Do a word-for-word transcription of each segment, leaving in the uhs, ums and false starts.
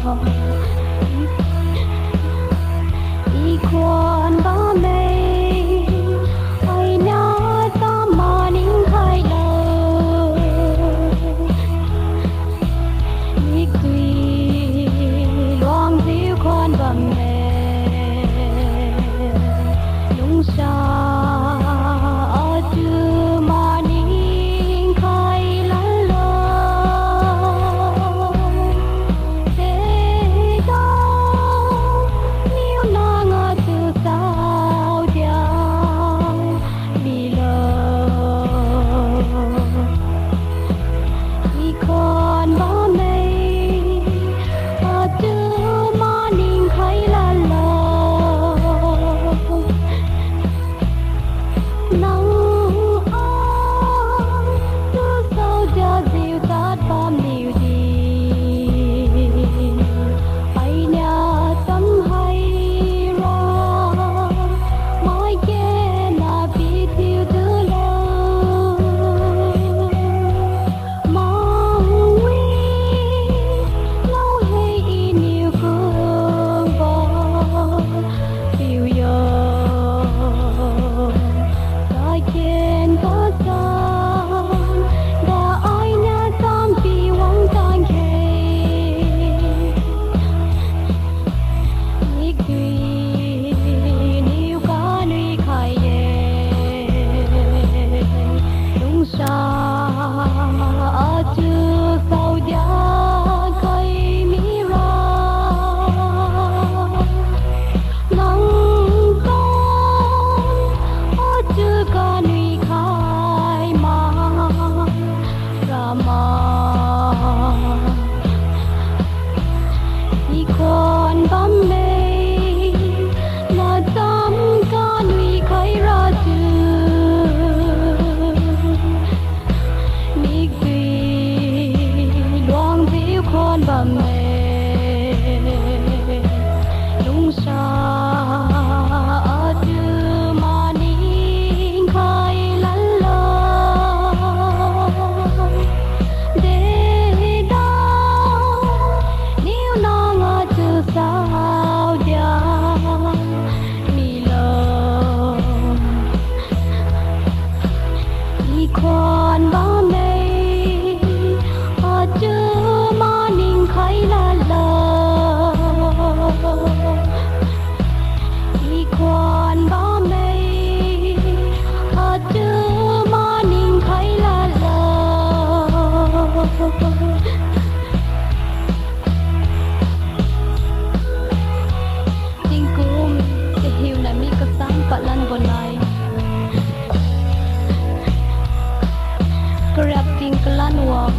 I khuan bamme, ainiu tam maning khailo. Mikdui luangjiu khuan bamme, lungsa atu maning khai lalo. Deda, niu nang atu saodia milo. I khuan bamme, atu maning khai lalo. Nang atu saodia jiu tad bamniu di, ainiu tam haira, mai kena pithiu tulo. Mangwi, lau hei iniu kungbo piu yo. Taken tasan, da ainiu tampi wang tangkhe. Mikdui niu kanui khai-e, lungsa atu saodia khai mira. Nang tan atu kanui khai ma rama. I khuan bamme, nacham kanui khaira tu. Mikdui luangjiu khuan bamme, lungsa atu maning khai lalo. Deda, niu nang atu saodia milo. I khuan bamme, atu maning khai lalo. I khuan bamme, atu maning khai lalo. Tingkum kahiuna mi kasang palanbo nai, kariak ting kalan wang,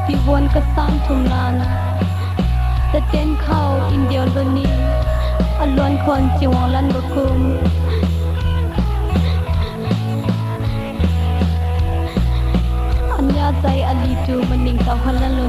piwon kasang thumlan, tatien khao India luni, aluan khuan chiwang lanbo kum, ania sai alitu maningtao khalan lo